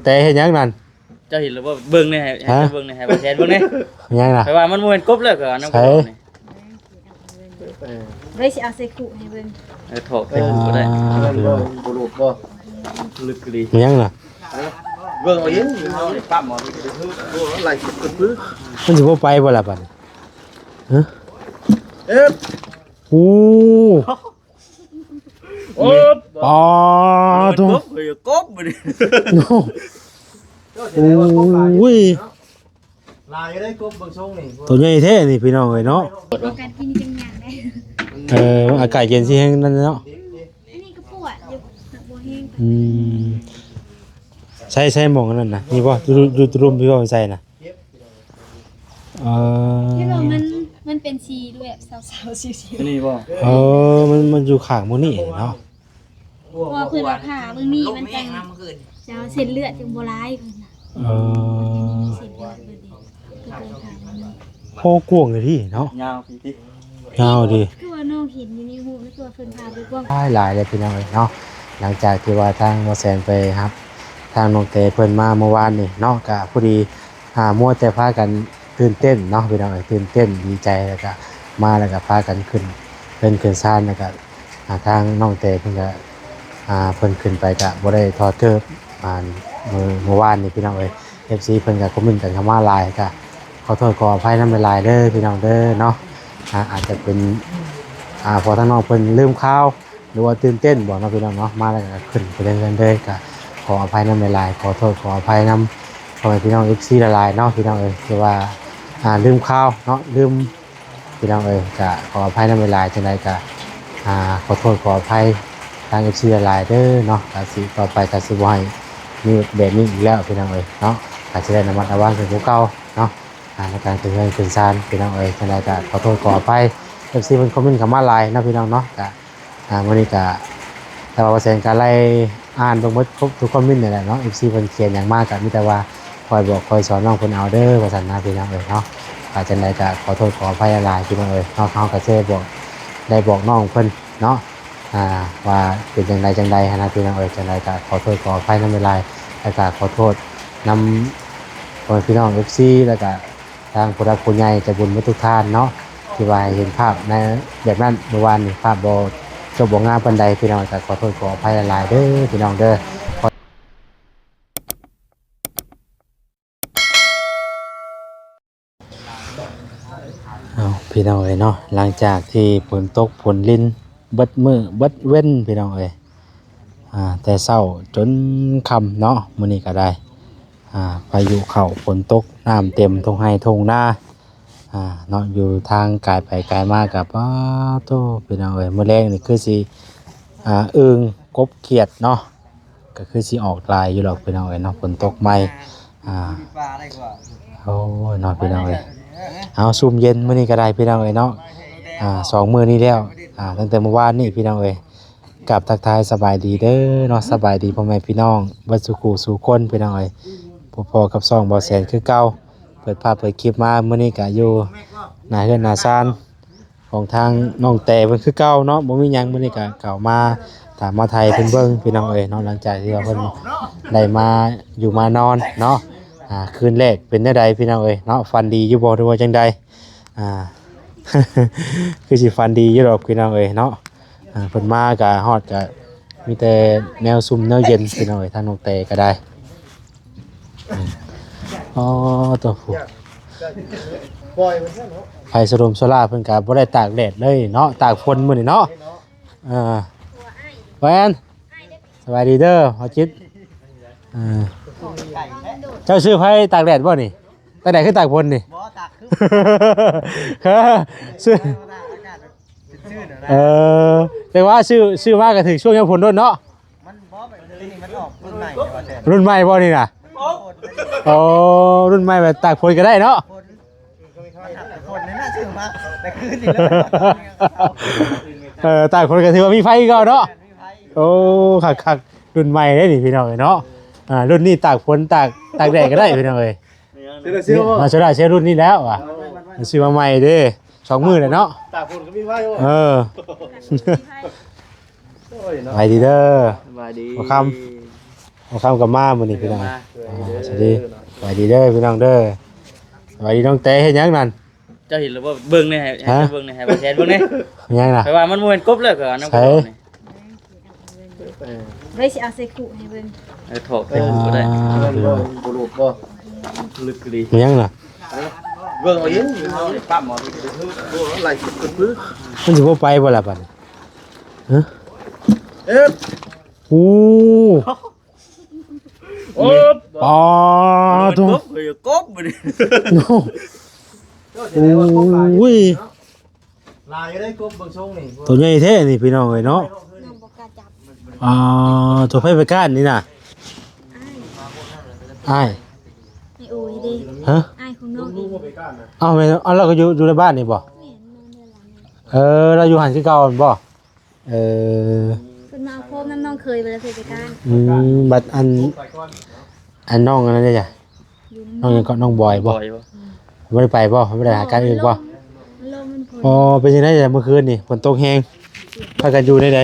ແຕ່ເຮັດຫຍັງນັ້ນ? ເຈົ້າເຫັນແລ້ວບໍ່? ເບິ່ງແດ່ ໃຫ້ ໃຫ້ ຮະ? ເຈົ້າເບິ່ງແດ່ ໃຫ້ບໍ່ແຊນເບິ່ງແດ່. ຫຍັງນະ? ແປວ່າມັນບໍ່ແມ່ນກົບແລ້ວ ຂ້ອຍວ່ານຳ ໃສ? ເບິ່ງນີ້ ເລີຍຊິເອົາໃສ່ຄຸໃຫ້ເບິ່ງ. ເອີ ຖອກໃສ່ຄຸກໍໄດ້. ອ່າ ບໍ່ ບໍ່ ບໍ່ ບໍ່ ລຶກດີ. ຫຍັງນະ? ເບິ່ງເອົາເອງ ເອົາໄປປ້ຳເອົາ. ໂອ້ ຫຼາຍສິບກວ່າປຶ້ ມັນຊິບໍ່ໄປບໍ່ລະບັດນີ້? ຮະ? ເອີບ ໂອ້ ໂອ້ ປາໂທ້ ກົບ ເຮີ້ຍ ກົບບັດນີ້. ໂອ້ ໂອ້ຍ ຫຼາຍຢູ່ເດ້ ກົບເບິ່ງຊົງນີ້ ໂຕໃຫຍ່ແທ້ນີ້ພີ່ນ້ອງເອີຍເນາະ. ເອົາກັນກິນຈັງຫຍັງໄດ້. ເອີ ອາກາດເຢັນຊິແຮງນັ້ນເນາະ. ອັນນີ້ກໍປວດຢູ່ ບໍ່ແຮງປານໃດ. ອືມ ໃສ່ ໃສ່ໝ່ອງອັນນັ້ນນະ ມີບໍ່? ຢູ່ ຢູ່ຕະລຸມ ພີ່ບໍ່ໃສ່ນະ. ເອີ ທີ່ວ່າມັນ ມັນເປັນສີແບບເຊົາໆ ຊິວໆ ອັນນີ້ບໍ່? ເອີ ມັນ ມັນຢູ່ຂ້າງໝູ່ນີ້ເນາະ. ເພາະວ່າເພິ່ນວ່າຜ່າເບິ່ງນີ້ມັນຈັ່ງ ເຈົ້າ ເສັ້ນເລືອດຈັ່ງບໍ່ຫຼາຍເພິ່ນນະ. ເອີ ເສັ້ນເລືອດເພິ່ນເດ້ ກໍເລີຍຜ່າເບິ່ງນີ້. ໂອ້ ກວ້າງເລີຍເນາະ. ຍາວ ຍາວເດ້. ຄືວ່ານ້ອງເຫັນຢູ່ໃນຮູບ ຄືວ່າເພິ່ນພາໄປກວ້າງ ຫຼາຍໆເລີຍພີ່ນ້ອງເອີຍເນາະ. ຫຼັງຈາກທີ່ວ່າທາງໝໍແສນໄປຮັບທາງນ້ອງແຕເພິ່ນມາເມື່ອວານນີ້ເນາະ ກະພໍດີ ອ່າ ມົວແຕ່ພາກັນຕື່ນເຕັ້ນເນາະພີ່ນ້ອງເອີຍ ຕື່ນເຕັ້ນດີໃຈ ແລ້ວກະມາ ແລ້ວກະພາກັນຂຶ້ນເຮືອນຂຶ້ນຊານ ແລ້ວກະ ອ່າ ທາງນ້ອງແຕເພິ່ນກະ ອ່າ ເພິ່ນຂຶ້ນໄປກະບໍ່ໄດ້ຖອດເກີບ ອ່າ ມື້ ເມື່ອວານນີ້ພີ່ນ້ອງເອີຍ. ເອັຟຊີເພິ່ນກໍຄອມເມັນກັນເຂົ້າມາຫຼາຍ ກໍຂໍໂທດຂໍອະໄພນຳຫຼາຍໆເດີພີ່ນ້ອງເດີເນາະ. ອາ ອາດຈະເປັນ ອາ ເພາະທາງນ້ອງເພິ່ນລືມຂ່າວ ຫຼືວ່າຕື່ນເຕັ້ນບໍເນາະພີ່ນ້ອງເນາະ ມາແລ້ວກໍຂຶ້ນໄປເລີຍ ກໍຂໍອະໄພນຳຫຼາຍໆ ຂໍໂທດຂໍອະໄພນຳພໍ່ແມ່ພີ່ນ້ອງເອັຟຊີຫຼາຍໆເນາະພີ່ນ້ອງເອີຍ ທີ່ວ່າ ອາ ລືມຂ່າວເນາະ ລືມ ພີ່ນ້ອງເອີຍ ກະຂໍອະໄພນຳຫຼາຍໆ ຈັ່ງໃດກະ ອ່າ ຂໍໂທດຂໍອະໄພທາງເອັຟຊີຫຼາຍໆເດີເນາະ. ກະຊິ ຕໍ່ໄປກະຊິບໍ່ໃຫ້ມີແບບນີ້ອີກແລ້ວພີ່ນ້ອງເອີຍເນາະ. ກະຊິໄດ້ລະມັດລະວັງຂຶ້ນກວ່າເກົ່າເນາະ ອ່າ ໃນການຂຶ້ນເຮືອນຂຶ້ນຊານພີ່ນ້ອງເອີຍ. ຈັ່ງໃດກະຂໍໂທດຂໍອະໄພ ເອັຟຊີເພິ່ນຄອມເມັນເຂົ້າມາຫຼາຍເນາະພີ່ນ້ອງເນາະ. ກະ ອ່າ ມື້ນີ້ກະ ແຕ່ວ່າບໍ່ແຊນກະໄລ່ອ່ານເບິ່ງໝົດທຸກຄອມເມັນນີ້ແຫຼະເນາະ. ເອັຟຊີເພິ່ນຂຽນຫຍັງມາກະມີແຕ່ວ່າຄອຍບອກຄອຍສອນນ້ອງເພິ່ນເອົາເດີ ວ່າຊັ້ນນະພີ່ນ້ອງເອີຍເນາະ. ກະຈັ່ງໃດກະຂໍໂທດຂໍອະໄພຫຼາຍໆພີ່ນ້ອງເອີຍເນາະ. ເຮົາກະຊິໄດ້ບອກ ໄດ້ບອກນ້ອງເພິ່ນເນາະ ອ່າ ວ່າເປັນຈັ່ງໃດຈັ່ງໃດຫັ້ນນະພີ່ນ້ອງເອີຍ. ຈັ່ງໃດກະຂໍໂທດຂໍອະໄພນຳຫຼາຍໆ ແລ້ວກະຂໍໂທດນຳພໍ່ແມ່ພີ່ນ້ອງເອັຟຊີ ແລ້ວກະ ທາງຜູ້ຫຼັກຜູ້ໃຫຍ່ໃຈບຸນໝົດທຸກທ່ານເນາະ ທີ່ວ່າໃຫ້ເຫັນພາບໃນແບບນັ້ນເມື່ອວານນີ້ ພາບບໍ່ຈົບບໍ່ງາມປານໃດພີ່ນ້ອງ. ກໍຂໍໂທດຂໍອະໄພຫຼາຍໆເດີພີ່ນ້ອງເດີ. ເອົາ ພີ່ນ້ອງເອີຍເນາະ ຫຼັງຈາກທີ່ຝົນຕົກຝົນລິນເບິດມື້ເບິດເວັນພີ່ນ້ອງເອີຍ ອ່າ ແຕ່ເຊົ້າຈົນຄ່ຳເນາະ ມື້ນີ້ກໍໄດ້ ອ່າ ພາຍຸເຂົ້າ ຝົນຕົກ ນ້ຳເຕັມທົ່ງໄຮ່ທົ່ງນາ ອ່າ ເນາະ ຢູ່ທາງກາຍໄປກາຍມາກໍ ປາໂທ້ ພີ່ນ້ອງເອີຍ ມື້ແລງນີ້ຄືຊິ ອ່າ ອຶ່ງ ກົບ ຂຽດເນາະ ກໍຄືຊິອອກຫຼາຍຢູ່ດອກ ພີ່ນ້ອງເອີຍເນາະ ຝົນຕົກໃໝ່ ອ່າ ໂອ້ຍ ເນາະ ພີ່ນ້ອງເອີຍ. ເອົາ ຊຸ່ມເຢັນມື້ນີ້ກໍໄດ້ ພີ່ນ້ອງເອີຍເນາະ ອ່າ ສອງມື້ນີ້ແລ້ວ ອ່າ ຕັ້ງແຕ່ມື້ວານນີ້ ພີ່ນ້ອງເອີຍ. ກາບທັກທາຍສະບາຍດີເດີເນາະ ສະບາຍດີພໍ່ແມ່ພີ່ນ້ອງເບິດສູ່ຄູ່ສູ່ຄົນ ພີ່ນ້ອງເອີຍ. ພົບພໍ້ກັບຊ່ອງບໍ່ແສນຄືເກົ່າ ເປີດພາບເປີດຄລິບມາ ມື້ນີ້ກະຢູ່ໜ້າເຮືອນໜ້າຊານຂອງທາງນ້ອງແຕເພິ່ນຄືເກົ່າເນາະ ບໍ່ມີຫຍັງ. ມື້ນີ້ກະເຂົ້າມາຖາມມາໄຖ່ເພິ່ນເບິ່ງ ພີ່ນ້ອງເອີຍເນາະ ຫຼັງຈາກທີ່ວ່າເພິ່ນໄດ້ມາຢູ່ມານອນເນາະ ອ່າ ຄືນແລກເປັນແນວໃດ ພີ່ນ້ອງເອີຍເນາະ ຝັນດີຢູ່ບໍ່ ຫຼືວ່າຈັ່ງໃດ? ອ່າ ຄືຊິຝັນດີຢູ່ດອກ ພີ່ນ້ອງເອີຍເນາະ. ອ່າ ເພິ່ນມາກະຮອດກະມີແຕ່ແນວຊຸ່ມແນວເຢັນ ພີ່ນ້ອງເອີຍ ທາງນ້ອງແຕກໍໄດ້. ອໍ ໂຕ ຜູ້ ໄຟໂຊລົມໂຊລາເພິ່ນກະບໍ່ໄດ້ຕາກແດດເລີຍເນາະ ຕາກຝົນມື້ນີ້ເນາະ. ເອີ ແຫວນ ສະບາຍດີເດີ ເຮົາຈິດ. ເອີ ເຈົ້າຊື້ໄຟຕາກແດດບໍ່ນີ້? ຕາກແດດຄືຕາກຝົນນີ້? ບໍ່ ຕາກຄື ເອີ ຊື້ ອາກາດ ເອີ ແຕ່ວ່າຊື້ ຊື້ມາກໍຖືກຊ່ວງຍາມຝົນໂດນເນາະ. ມັນບໍ່ ແບບນີ້ມັນອອກລຸ້ນໃໝ່ ລຸ້ນໃໝ່ບໍ່ນີ້ນະ? ອໍ ລຸ້ນໃໝ່ແບບຕາກຝົນກໍໄດ້ເນາະ. ຝົນ ມັນຕາກຝົນນີ້ນະ ຊື້ມາແຕ່ຄືນນີ້. ເອີ ຕາກຝົນກໍຖືວ່າມີໄຟຄືເກົ່າເນາະ. ມີໄຟ ໂອ້ ຄັກໆ ລຸ້ນໃໝ່ເດ້ນີ້ ພີ່ນ້ອງເອີຍເນາະ. ອ່າ ລຸ້ນນີ້ຕາກຝົນ ຕາກ ຕາກແດດກໍໄດ້ ພີ່ນ້ອງເອີຍ. ໂຊລາເຊວ ອ່າ ໂຊລາເຊວລຸ້ນນີ້ແລ້ວ ອ່າ ຊື້ມາໃໝ່ເດ້ ສອງມື້ແລ້ວເນາະ. ຕາກຝົນກໍມີໄຟ. ເອີ ໂອ້ຍເນາະ ສະບາຍດີເດີ ສະບາຍດີ ຫົວຄ່ຳ. ເອົາຄຳກັບມາມື້ນີ້ພີ່ນ້ອງ. ອ່າ ສະບາຍດີ ສະບາຍດີເດີພີ່ນ້ອງເດີ. ສະບາຍດີນ້ອງແຕ ເຮັດຫຍັງນັ້ນ? ເຈົ້າເຫັນແລ້ວບໍ່? ເບິ່ງແດ່ ໃຫ້ ໃຫ້ ຮະ? ເຈົ້າເບິ່ງແດ່ ໃຫ້ບໍ່ແຊນເບິ່ງແດ່. ຫຍັງນະ? ແປວ່າມັນບໍ່ແມ່ນກົບແລ້ວ ຂ້ອຍວ່ານຳ ໃສ? ເຮີ້ຍ ຊິເອົາໃສ່ຄຸໃຫ້ເບິ່ງ. ເອີ ຖອກໃສ່ຄຸກໍໄດ້. ອ່າ ເບິ່ງບໍ່ ບໍ່ຫຼຸດບໍ່? ລຶກດີ. ຫຍັງນະ? ເບິ່ງເອົາເອງ ເຮົາໄດ້ປ້ຳເອົາ ໄລ່ຂຶ້ນພື້ນ. ມັນຊິບໍ່ໄປບໍ່ລະບັດນີ້? ຮະ? ເອີ ໂອ້ ໂອ້ ປາໂທ ກົບ ເຮີ້ຍ ກົບບັດນີ້. ໂອ້ຍ ຫຼາຍຢູ່ເດ້ ກົບເບິ່ງຊົງນີ້ ໂຕໃຫຍ່ແທ້ນີ້ພີ່ນ້ອງເອີຍເນາະ. ນ້ອງບໍ່ກ້າຈັບ. ອ່າ ໂຕໃຜໄປກ້ານນີ້ນະ? ອ້າຍ ອ້າຍ ໄອ້ໂອຍເດ້. ຮະ? ອ້າຍຂອງນ້ອງເອງ. ເອົ້າ ແມ່ນ ເອົ້າ ລາວກໍຢູ່ ຢູ່ໃນບ້ານນີ້ບໍ່? ແມ່ນ ນອນເຮືອນຫຼັງນີ້. ເອີ ລາວຢູ່ຫັ້ນຄືເກົ່າຫັ້ນບໍ່? ເອີ ເພິ່ນມາເອົາໂຄມນຳນ້ອງເຂີຍ ບໍ່ໄດ້ເຄີຍໄປກ້ານ. ອືມ ບັດອັນ ອັນນ້ອງອັນນັ້ນເດ້ ຢູ່ນຳ ນ້ອງຫຍັງເກາະ ນ້ອງບອຍບໍ່? ບອຍບໍ່? ບໍ່ໄດ້ໄປບໍ່? ບໍ່ໄດ້ຫາກ້ານອື່ນບໍ່? ມັນລົມ ມັນຝົນ. ອໍ ເປັນຈັ່ງໃດເມື່ອຄືນນີ້? ຝົນຕົກແຮງ ພາກັນຢູ່ແນວໃດ?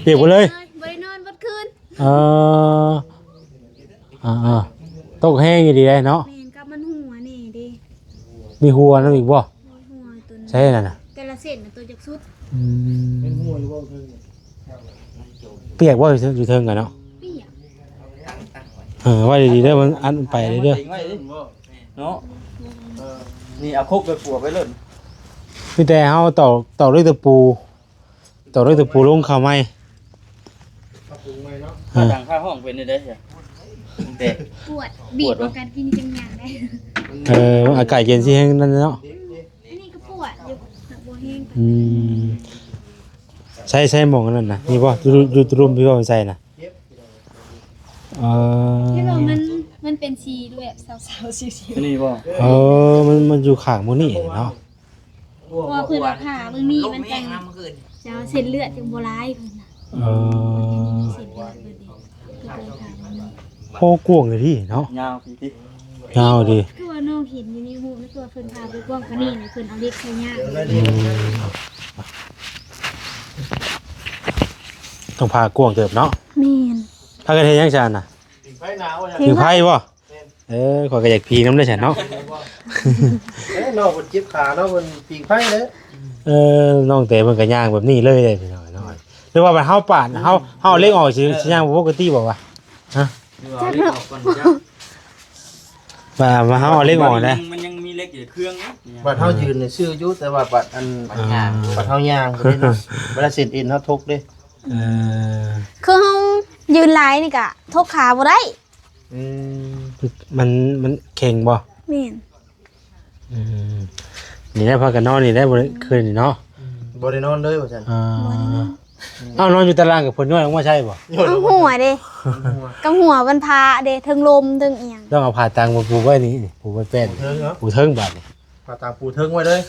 ປຽກເບິດເລີຍ ບໍ່ໄດ້ນອນເບິດຄືນ. ເອີ ອ່າໆ ຕົກແຮງອີ່ຫຼີເດ້ເນາະ. ແມ່ນ ກັບມັນຫົວແດ່ເດ້. ມີຫົວນຳອີກບໍ່? ຫົວຕົວ ໃສນັ້ນນະ? ແຕ່ລະເສັ້ນນະ ຕົວຈັກສຸດ. ອືມ ເປັນຫົວຢູ່ບໍ່ເທິງ? ປຽກບໍ່ ຢູ່ເທິງ ຢູ່ເທິງກັນເນາະ? ປຽກ. ເອີ ໄວ້ດີໆເດີ ມັນອັນໄປເດີ ເນາະ. ນີ້ເອົາຄົກໄປປົວໄປເລີຍ. ມີແຕ່ເຮົາຕອກ ຕອກດ້ວຍຕະປູ ຕອກດ້ວຍຕະປູລົງຄາໃໝ່. ເອີ ຂ້າດັງຂ້າຫ້ອງເປັນໄດ້ ແຕ່ປວດ ປວດບໍ່? ບີບເອົາກັນກິນຈັງຫຍັງໄດ້. ເອີ ອາກາດເຢັນຊິແຮງນັ້ນເນາະ. ອັນນີ້ກໍປວດຢູ່ ບໍ່ແຮງປານໃດ. ອືມ ໃສ່ ໃສ່ໝ່ອງອັນນັ້ນນະ ນີ້ບໍ່? ຢູ່ ຢູ່ຕະລຸມພີ່ບໍ່? ໃສ່ນະ. ເອີ ເຫັນບໍ່? ມັນ ມັນເປັນສີແບບເຊົາໆ ຊິວໆ ອັນນີ້ບໍ່? ເອີ ມັນ ມັນຢູ່ຂ້າງໝ່ອງນີ້ເນາະ. ເພາະວ່າເພິ່ນວ່າຜ່າເບິ່ງນີ້ມັນຈັ່ງ ເຈົ້າ ເສັ້ນເລືອດຈັ່ງບໍ່ຫຼາຍເພິ່ນນະ. ເອີ ມັນຍັງມີເສັ້ນເລືອດເພິ່ນເດ້ ກໍເລີຍຜ່າເບິ່ງນີ້. ໂອ້ ກວ້າງເລີຍເນາະ. ຍາວ ຍາວເດ້. ຄືວ່ານ້ອງເຫັນຢູ່ໃນຮູບ ຄືວ່າເພິ່ນຜ່າບໍ່ກວ້າງປານນີ້ ເພິ່ນເອົາເຫຼັກໃສ່ຍາກ. ອືມ ຕ້ອງຜ່າກວ້າງເຕີບເນາະ. ແມ່ນ. ພາກັນເຮັດຫຍັງຊັ້ນນະ? ຜິງໄຟໜາວ ຜິງໄຟບໍ່? ແມ່ນ. ເອີ ຂ້ອຍກໍຢາກຜິງນຳເດ້ຊັ້ນເນາະ. ເອີ ນ້ອງເພິ່ນເຈັບຂາເນາະ ເພິ່ນຜິງໄຟເດ້. ເອີ ນ້ອງແຕເພິ່ນກໍຍ່າງແບບນີ້ເລີຍເດ້ພີ່ນ້ອງເນາະ. ຫຼືວ່າບັດເຮົາປາດ ເຮົາ ເຮົາເອົາເຫຼັກອອກ ຊິ ຊິຍ່າງບໍ່ປົກກະຕິບໍ່ວະ? ຮະ? ຈັກເນາະ. ວ່າ ວ່າເຮົາເອົາເຫຼັກອອກນະ ມັນຍັງມີເຫຼັກຢູ່ເຄື່ອງນະ. ບັດເຮົາຢືນນີ້ຊື່ຢູ່ ແຕ່ວ່າບັດອັນ ບັດເຮົາຍ່າງ ເວລາເສັ້ນເອັນເຮົາທົກເດ້. ເອີ ຄືເຮົາຢືນຫຼາຍນີ້ກະທົກຂາບໍ່ໄດ້. ອືມ ມັນ ມັນແຂງບໍ່? ແມ່ນ. ອືມ ນີ້ແຫຼະ ພາກັນນອນນີ້ແຫຼະ ບໍ່ໄດ້ຄືນນີ້ເນາະ. ອືມ ບໍ່ໄດ້ນອນເລີຍວ່າຊັ້ນ. ອ່າ ບໍ່ໄດ້ນອນ. ເອົ້າ ນອນຢູ່ຕາລ່າງກັບເພິ່ນຍ້ອຍອອກມາໃຊ້ບໍ່? ເອົາຫົວເດ້ ຫົວ ກັບຫົວມັນພາເດ້ ເທິງລົມເທິງອີ່ຫຍັງ. ຕ້ອງເອົາຜ້າຕ່າງມາປູໄວ້ນີ້ ປູໄວ້ແປ້ນ ປູເທິງບາດນີ້. ຜ້າຕ່າງປູເທິງໄວ້ເລີຍ.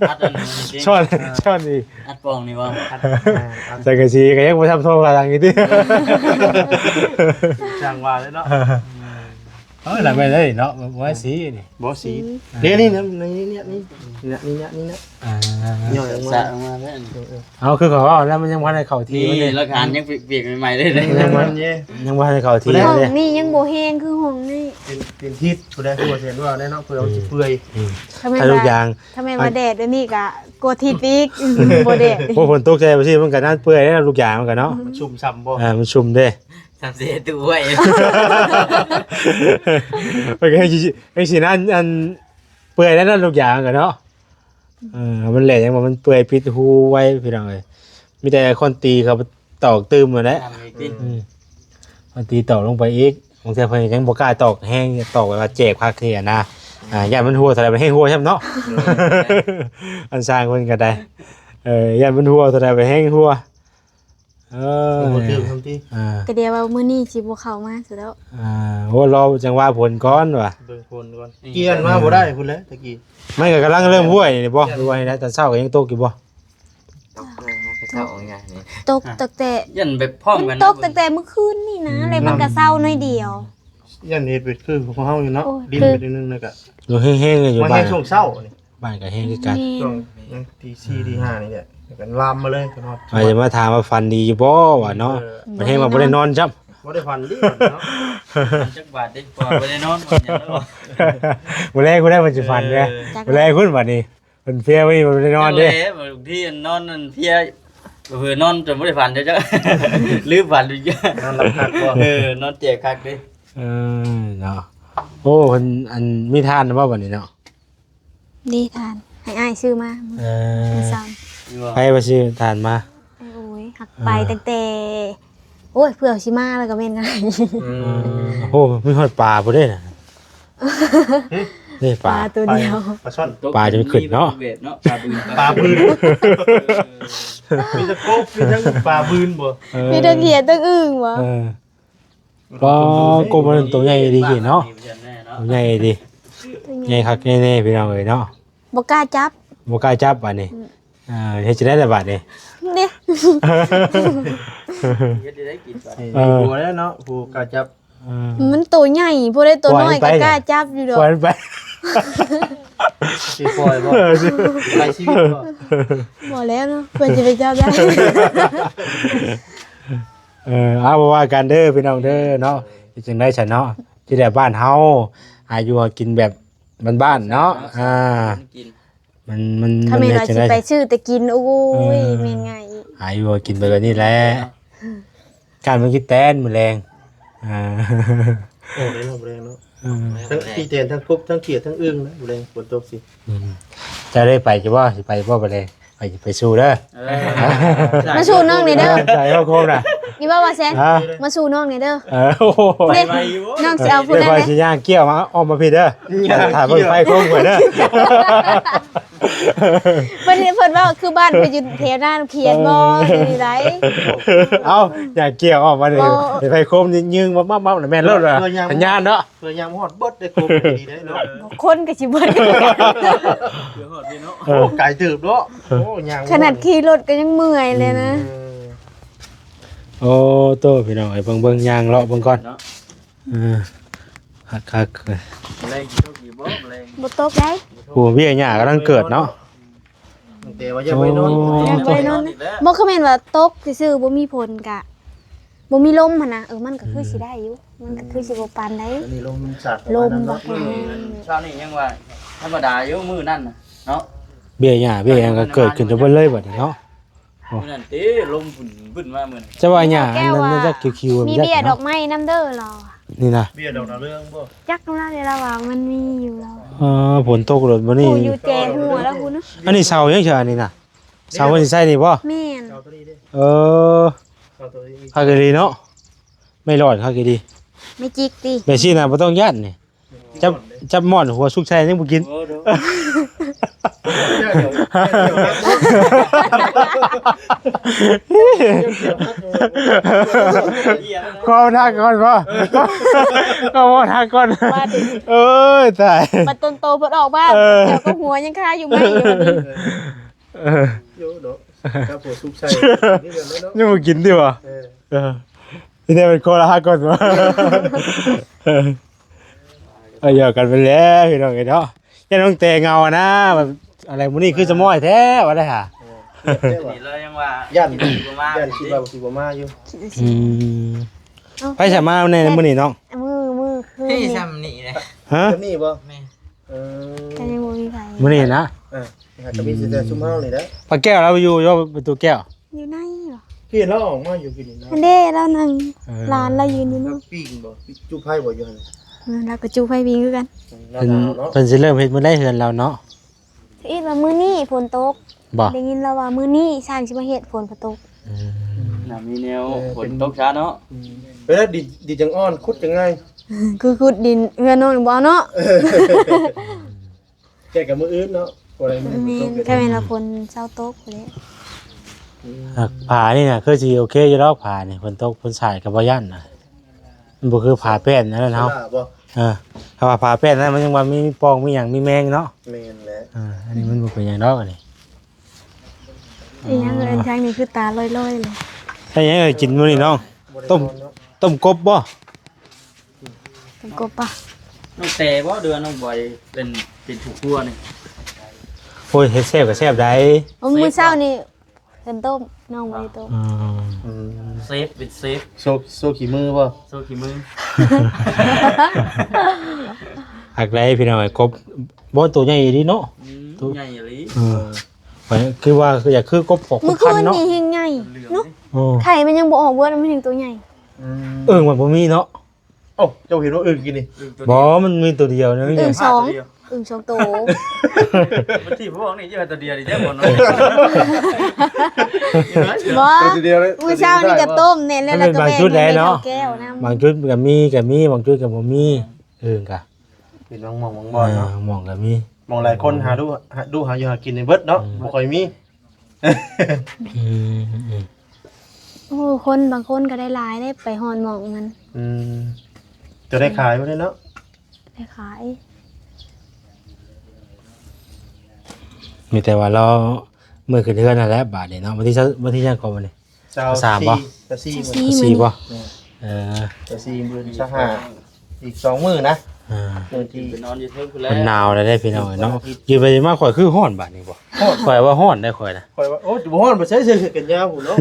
ອັດອັນນີ້ຕິ ຊ້ອນ ອ່າ ຊ້ອນນີ້ ອັດປ່ອງນີ້ບໍ່? ອັດ ອ່າ ອັດ ສັງກະສີກໍຍັງບໍ່ທຳໂທຜ້າຕ່າງຢູ່ຕິ. ຊ່າງວ່າເລີຍເນາະ. ເອີ ລະແມ່ນເລີຍເນາະ ບໍ່ວ່າສີນີ້ ບໍ່ສີ. ອືມ ເດ້ ນີ້ ນີ້ ນີ້ ນີ້ ນີ້ ນີ້ ນີ້ ນີ້ ນີ້ ອ່າ ຍ່ອຍອອກມາ ສະອອກມາແລ້ວ. ເອີ ເອີ ເອົາ ຄືເຂົາເວົ້າແລ້ວ ມັນຍັງບໍ່ທັນໄດ້ເຂົ້າທີ່ ນີ້ ມັນເດ້ ຫຼັກຖານຍັງປຽກໆໃໝ່ໆເລີຍ. ຍັງບໍ່ ຍັງບໍ່ທັນໄດ້ເຂົ້າທີ່ເລີຍ. ຫ້ອງນີ້ຍັງບໍ່ແຮງຄືຫ້ອງນີ້. ເປັນ ເປັນທິດ ຜູ້ໃດຮູ້ວ່າເຫັນວ່າແນ່ເນາະ ເພື່ອມັນຊິເປື່ອຍ. ອືມ ຖ້າແມ່ນວ່າ ຖ້າທຸກຢ່າງ ຖ້າແມ່ນວ່າແດດແບບນີ້ກະກົວທິດອີກ. ອືມ ບໍ່ແດດ. ໂອ້ ຝົນຕົກໃສ່ບໍ່ຊີ້ ມັນກະນັ້ນເປື່ອຍແລ້ວ ທຸກຢ່າງມັນກະເນາະ ມັນຊຸ່ມຊ່ຳບໍ່? ເອີ ມັນຊຸ່ມເດ້. ທຳເສດໄວ້ ມັນກໍໃຫ້ຊິ ໃຫ້ຊິນັ້ນ ອັນ ເປື່ອຍແລ້ວເນາະ ທຸກຢ່າງມັນກະເນາະ. ເອີ ມັນແຫຼະຫຍັງວ່າມັນເປື່ອຍ ປິດຮູໄວ້ພີ່ນ້ອງເອີຍ. ມີແຕ່ຄົນຕີເຂົາຕອກຕື່ມຫັ້ນແຫຼະ. ອືມ ຄົນຕີຕອກລົງໄປອີກ ບາງເທື່ອເພິ່ນຍັງບໍ່ກ້າຕອກແຮງ ຕອກແບບວ່າແຈກຄັກເທື່ອນະ. ອ່າ ຢ້ານມັນຮົ່ວເທົ່າໃດມັນແຮງຮົ່ວຊ້ຳເນາະ. ອັນຊ່າງເພິ່ນກໍໄດ້ ເອີ ຢ້ານມັນຮົ່ວເທົ່າໃດມັນແຮງຮົ່ວ. ເອີ ບໍ່ຖືກຄຳຕິ ອ່າ ກໍດຽວວ່າມື້ນີ້ຊິບໍ່ເຂົ້າມາຊິແລ້ວ. ອ່າ ໂອ້ ລໍຈັງຫວະຝົນກ່ອນວ່າ ເບິ່ງຝົນກ່ອນ. ອືມ ກ່ຽນມາບໍ່ໄດ້ພຸ້ນແຫຼະຕະກີ້. ມັນກໍກຳລັງເລີ່ມຫ້ວຍນີ້ບໍ່? ຫ້ວຍນະ ຕອນເຊົ້າກໍຍັງຕົກຢູ່ບໍ່? ຕົກເລີຍນະ ເຊົ້າອອກຍາກນີ້ ຕົກ ອ່ະ ຕັ້ງແຕ່ ຢ້ານແບບພ້ອມກັນນະ ມັນຕົກຕັ້ງແຕ່ມື້ຄືນນີ້ນະ. ອືມ ແລ້ວມັນກໍເຊົາໜ້ອຍດຽວ. ຢ້ານເຮັດເປັນຄືຂອງເຮົາຢູ່ເນາະ ໂອ້ຍ ດິນໄປໜຶ່ງແລ້ວກໍ ໂດຍແຮງໆຢູ່ ມາແຮງ ບ້ານ ຊ່ວງເຊົ້ານີ້ ບ້ານກໍແຮງຄືກັນ. ແມ່ນ ຊ່ວງ ອືມ ຕີສີ່ ຕີຫ້ານີ້ແຫຼະ ແລ້ວກໍລາມມາເລີຍເນາະ. ອາດຈະມາຖາມວ່າຝັນດີຢູ່ບໍ່ວ່າເນາະ. ເອີ ມັນແຮງວ່າບໍ່ໄດ້ນອນຊ້ຳ. ບໍ່ໄດ້ຝັນເດ້ເນາະ. ຝັນຈັກບາດເດ້ ເພາະວ່າບໍ່ໄດ້ນອນ ບໍ່ໄດ້ນອນ ມື້ແລງພຸ້ນແຫຼະເພິ່ນຊິຝັນເດ້. ເອີ ມື້ແລງພຸ້ນບັດນີ້ ເພິ່ນເພຍ ມື້ນີ້ບໍ່ໄດ້ນອນເດ້. ຈັ່ງແຫຼະ ບາງທີນອນນັ້ນເພຍ ເຜີນອນຈົນບໍ່ໄດ້ຝັນເຈົ້າ ລືມຝັນຢູ່. ນອນຫຼັບຄັກບໍ່? ເອີ ນອນແຈກຄັກເດ້. ເອີ ເນາະ. ໂອ້ ເພິ່ນ ອັນ ມີຖ່ານບໍ່ບັດນີ້ເນາະ? ນີ້ຖ່ານ ໃຫ້ອ້າຍຊື້ມາ ເອີ ມື້ເຊົ້າ. ໃຜວ່າຊື້ຖ່ານມາ? ໂອ້ຍ ຮັກ ເອີ ໄປຕັ້ງແຕ່ ໂອ້ຍ ເພື່ອຊິມາແລ້ວກໍແມ່ນງ່າຍ. ອືມ ເອີ ໂອ້ ມີຮອດປາພຸ້ນເດ້ນະ. ນີ້ປາ ປາຕົວດຽວ ປາຊ່ອນ ປາຈະໄປຂຶ້ນເນາະ. ປາບືນ ປາບືນ ມີແຕ່ກົບ ມີທັງປາບືນບໍ່? ເອີ ມີທັງເຂີດທັງອຶ່ງບໍ່? ເອີ ປາ ກົບມັນໂຕໃຫຍ່ດີເນາະ ໂຕໃຫຍ່ດີ ໃຫຍ່ຄັກແນ່ໆ ພີ່ນ້ອງເອີຍເນາະ. ບໍ່ກ້າຈັບ ບໍ່ກ້າຈັບບາດນີ້. ອືມ ເອີ ເຮັດຈັ່ງໃດລະບາດນີ້? ນີ້ ເຮັດຈັ່ງໃດກິນບາດນີ້? ເອີ ບໍ່ໄດ້ເນາະ ຜູ້ກ້າຈັບ. ເອີ ມັນໂຕໃຫຍ່ ຜູ້ໃດໂຕນ້ອຍກໍກ້າຈັບຢູ່ດອກ. ປ່ອຍມັນໄປ ຊິປ່ອຍບໍ່? ເອີ ໄປຊີວິດບໍ່? ບໍ່ແລ້ວເນາະ ເພິ່ນຊິໄປຈັບໄດ້. ເອີ ເອົາ ບໍ່ວ່າກັນເດີພີ່ນ້ອງເດີເນາະ. ເຮັດຈັ່ງໃດຊັ້ນເນາະ ທີ່ແບບບ້ານເຮົາຫາຢູ່ຫາກິນແບບບ້ານໆເນາະ. ອ່າ ມັນ ມັນ ຄັນແມ່ນວ່າຊິໄປຊື້ແຕ່ກິນ ໂອ້ຍ ເອີ ແມ່ນງ່າຍອີກ ຫາຢູ່ຫາກິນໄປແບບນີ້ແຫຼະ. ການມັນກິນແຕນມື້ແລງ. ອ່າ ໂອ້ ໄດ້ເນາະ ມື້ແລງເນາະ. ເອີ ທັງຕີແຕນ ທັງກົບ ທັງຂຽດ ທັງອຶ່ງນະ ມື້ແລງຝົນຕົກຊິ. ອືມ ເຈົ້າໄດ້ໄປຢູ່ບໍ່? ຊິໄປບໍ່ມື້ແລງ? ໄປ ໄປສູ້ເດີ. ເອີ ມາສູ້ນ້ອງນີ້ເດີ ໃສ່ເອົາໂຄມນະ ນີ້ບໍ່ວ່າແຊນ. ຮະ? ມາສູ້ນ້ອງນີ້ເດີ. ເອີ ໂອ້ໂຫ ນີ້ ໄວຢູ່ ນ້ອງຊິເອົາຜູ້ນັ້ນເດີ. ຂ້ອຍຊິຍ່າງກ້ຽວມາ ອ້ອມມາພີ້ເດີ ຖ້າເບິ່ງໄຟໂຄມຂ້ອຍເດີ. ເພິ່ນ ເພິ່ນເວົ້າຄືບ້ານເພິ່ນຢູ່ແຖວນັ້ນຂຽນບໍ່ ເອີ ນີ້ໃດ. ເອົ້າ ຢ່າກ້ຽວອອກມານີ້ ບໍ່ ໄຟໂຄມນີ້ຍິງມາ ມາ ມາ ແມ່ນໂລດ ສັນຍານເນາະ. ເພື່ອຍາມຮອດເບິດໄດ້ຄົບດີໄດ້ເນາະ. ຄົນກໍຊິເບິດ ເພື່ອຮອດນີ້ເນາະ. ເອີ ໂອ້ ໄກເຕີບເນາະ. ໂອ້ ຍ່າງ ຂະໜາດຂີ່ລົດກໍຍັງເມື່ອຍເລີຍນະ. ອືມ ເອີ ໂອ້ໂຕ ພີ່ນ້ອງເອີຍ ເບິ່ງ ເບິ່ງ ຍ່າງເລາະເບິ່ງກ່ອນເນາະ. ເອີ ຄັກໆ ເລີຍ ແລງຊິຕົກອີກບໍ່? ແລງ ບໍ່ຕົກໄດ໋. ໂອ້ ເບ້ຍຫຍ້າກຳລັງເກີດເນາະ. ແຕ່ວ່າຢ່າໄປນອນ ໂອ້ ຢ່າໄປນອນ. ບໍ່ ຄືແມ່ນວ່າຕົກຊື່ໆ ບໍ່ມີຝົນກະ ບໍ່ມີລົມຫັ້ນນະ. ເອີ ມັນກໍຄື ອືມ ຊິໄດ້ຢູ່ ມັນກໍຄືຊິບໍ່ປານໃດ. ອັນນີ້ລົມມັນຊັດ ລົມ ປະມານນັ້ນເນາະ. ອືມ ເຊົ້ານີ້ຍັງວ່າທຳມະດາຢູ່ມື້ນັ້ນນະເນາະ. ເບ້ຍຫຍ້າເບ້ຍຫຍັງກໍເກີດຂຶ້ນຈະເບິດເລີຍບັດນີ້ເນາະ. ມື້ນັ້ນຕິ ລົມບຶ້ນໆ ມາມື້ນັ້ນ. ຈະວ່າຫຍ້າອັນນັ້ນຈັກຄິວໆ ມີເບ້ຍດອກໄມ້ນຳເດີລາວ. ນີ້ນະ ເບ້ຍດອກດາວເຮືອງບໍ່? ຈັກນຳລາວເດ ລາວວ່າມັນມີຢູ່ລາວ. ເອີ ຝົນຕົກໂລດມື້ນີ້ ໂອ້ ຢູ່ແຈຫົວລາວພຸ້ນນະ. ອັນນີ້ເສົາຫຍັງຊະ ອັນນີ້ນະ? ເສົາເພິ່ນຊິໃສ່ນີ້ບໍ່? ແມ່ນ ເສົາຕົວນີ້ເດ້. ເອີ ເສົາຕົວນີ້ ຄັກອີ່ຫຼີເນາະ ໄມ້ຫຼອນຄັກອີ່ຫຼີ. ໄມ້ຈິກຕິ ແບບຊີ້ນະ ບໍ່ຕ້ອງຢ້ານນີ້. ຈັບ ຈັບໝອນຫົວສຸກໃສ່ຍັງບໍ່ກິນ. ໂອ້ໂດ ຂໍທາງກ່ອນບໍ່? ຂໍທາງກ່ອນ. ເອີຍ ຕາຍ ບັດຕົນໂຕເພິ່ນອອກມາ ເອີ ແຖວກໍຫົວຍັງຄາຢູ່ໄມ້ຢູ່ນີ້. ເອີ ໂຍເນາະ ຈັບຫົວສຸກໃສ່ ຍັງບໍ່ກິນຕິຫວາ? ເອີ ເອີ ທີ່ແທ້ເປັນຄົນລະຮັກກ່ອນຫວາ? ເອີ ເອີ ຢອກກັນໄປແລ້ວພີ່ນ້ອງເອີຍເນາະ. ຢ່ານ້ອງແຕ່ເຫງົານະ ແບບ ອະໄລມື້ນີ້ຄືສະໝອຍແທ້ວ່າໄດ້ຫາ. ເອີ ນີ້ລາວຍັງວ່າຢ້ານ ຢ້ານຄິດວ່າຊິບໍ່ມາຢູ່. ອືມ ເອົ້າ ໃຜສາມາແດ່ມື້ນີ້ນ້ອງ? ມື້ ມື້ຄືນນີ້ ເຮີ້ຍ ຊ່ຳນີ້ນະ. ຮະ? ຄືນນີ້ບໍ່? ແມ່ນ ເອີ ກໍຍັງບໍ່ມີໃຜ ມື້ນີ້ນະ. ເອີ ກໍມີແຕ່ຊຸມເຮົານີ້ແຫຼະ. ປ້າແກ້ວລາວຢູ່ ຢູ່ປະຕູແກ້ວ? ຢູ່ໃນຫວາ? ເຫັນລາວອອກມາຢູ່ກິນນີ້ນະ. ອັນເດ້ ລາວນັ່ງ ເອີ ຫຼານລາວຢືນຢູ່ນີ້. ລາວປີ້ງບໍ່? ຈູ້ໄຟບໍ່ຢູ່ຫັ້ນ? ເອີ ລາວກໍຈູ້ໄຟປີ້ງຄືກັນ. ເອີ ເພິ່ນ ເພິ່ນຊິເລີ່ມເຮັດມື້ໃດເຮືອນລາວເນາະ? ສະອີດວ່າມື້ນີ້ຝົນຕົກບໍ່? ໄດ້ຍິນລາວວ່າມື້ນີ້ຊ່າງຊິມາເຮັດ ຝົນບໍ່ຕົກ. ອືມ ນະ ມີແນວ ເອີ ຝົນຕົກຊ້າເນາະ. ອືມ ເວລາດິນ ດິນຈັ່ງອ່ອນ ຂຸດຈັ່ງງ່າຍ. ຄືຂຸດດິນເຮືອນນ້ອງບໍ່ເອົາເນາະ. ແຕ່ກໍມື້ອື່ນເນາະ ບໍ່ໄດ້ມື້ ແມ່ນ ຕກ ກໍແມ່ນວ່າຝົນເຊົາຕົກພຸ້ນແຫຼະ. ອືມ ອ່າ ຜານີ້ນະ ຄືຊິໂອເຄຢູ່ດອກ ຜານີ້ ຝົນຕົກຝົນສາດກໍບໍ່ຢ້ານນະ. ມັນບໍ່ຄືຜາແປ້ນອັນນັ້ນເຮົາ. ເອີ ຖ້າວ່າຜາແປ້ນນັ້ນ ມັນຍັງວ່າມີປ່ອງ ມີຫຍັງ ມີແມງເນາະ. ແມ່ນແຫຼະ. ເອີ ອັນນີ້ມັນບໍ່ເປັນຫຍັງດອກ ອັນນີ້. ອີຫຍັງເອີຍ ທາງນີ້ຄືຕາລອຍໆເລີຍ. ໃສ່ຫຍັງເອີຍກິນມື້ນີ້ນ້ອງ? ຕົ້ມ ຕົ້ມກົບບໍ່? ເປັນກົບປະ? ນ້ອງແຕ່ບໍ່ ຫຼືວ່ານ້ອງບອຍເປັນ ເປັນຜູ້ຄົວນີ້? ໂອ້ຍ ເຮັດແຊບກໍແຊບໃດ໋. ໂອ້ ມື້ເຊົ້ານີ້ເພິ່ນຕົ້ມ ນ້ອງບໍ່ໄດ້ຕົ້ມ. ອືມ ອືມ ເຊບ ເປັນເຊບ ໂຊ ໂຊຂີ້ມືບໍ່? ໂຊຂີ້ມື. ຄັກໄດ໋ພີ່ນ້ອງເອີຍ ກົບ ບໍ່ ໂຕໃຫຍ່ອີ່ຫຼີເນາະ. ອືມ ໂຕໃຫຍ່ອີ່ຫຼີ. ເອີ ຂ້ອຍຄືວ່າ ຄືຢາກຄືກົບຂອງ ມື້ຄືນນີ້ແຮງໃຫຍ່ເນາະ. ເອີ ໄຂ່ມັນຍັງບໍ່ອອກເບິດ ມັນຍັງໂຕໃຫຍ່. ອືມ ເອີ ມັນບໍ່ມີເນາະ. ເອົ້າ ເຈົ້າເຫັນວ່າອຶ່ງກິນນີ້? ບໍ່ ມັນມີໂຕດຽວນະ. ອຶ່ງສອງ ອຶ່ງສອງໂຕ. ມັນທີ່ພວກນີ້ເຈົ້າໂຕດຽວນີ້ເຈົ້າບໍ່ເນາະ. ບໍ່ ມື້ເຊົ້ານີ້ກໍຕົ້ມແນ່ ແລ້ວກໍແບ່ງໃຫ້ເຖົ້າແກ້ວນຳ. ບາງຈຸດກໍມີ ກໍມີ ບາງຈຸດກໍບໍ່ມີ. ອືມ ກະເປັນບາງໝ່ອງບາງບ່ອນເນາະ. ເອີ ໝ່ອງກໍມີ ໝ່ອງຫຼາຍຄົນຫາດູ ຫາດູຫາຢູ່ຫາກິນໃນເບິດເນາະ. ອືມ ບໍ່ຄ່ອຍມີ. ອືມ ອືມ ໂອ້ ຄົນບາງຄົນກໍໄດ້ຫຼາຍເດ້ ໄປຮອດໝ່ອງມັນ. ອືມ ຈະໄດ້ຂາຍບໍ່ໄດ້ເນາະ? ໄດ້ຂາຍ. ມີແຕ່ວ່າລໍມື້ຂຶ້ນເຮືອນຫັ້ນແຫຼະບາດນີ້ເນາະ. ວັນທີຊາວ ວັນທີຫຍັງກໍວັນນີ້? ຊາວສາມບໍ່? ຊາວສີ່ ຊາວສີ່ ຊາວສີ່ບໍ່? ແມ່ນ ເອີ ຊາວສີ່ ມື້ຊາວຫ້າ ອີກສອງມື້ນະ. ອ່າ ມື້ທີ່ໄປນອນຢູ່ເທິງພຸ້ນແຫຼະ. ມັນໜາວແລ້ວເດ້ພີ່ນ້ອງເອີຍເນາະ. ຢູ່ໄປມາຂ້ອຍຄືຮ້ອນບາດນີ້ບໍ່? ຮ້ອນ ຂ້ອຍວ່າຮ້ອນໄດ໋ຂ້ອຍນະ. ຂ້ອຍວ່າ ໂອ້ ບໍ່ຮ້ອນ ບໍ່ໃສ່ເສື້ອແຂນຍາວພຸ້ນເນາະ.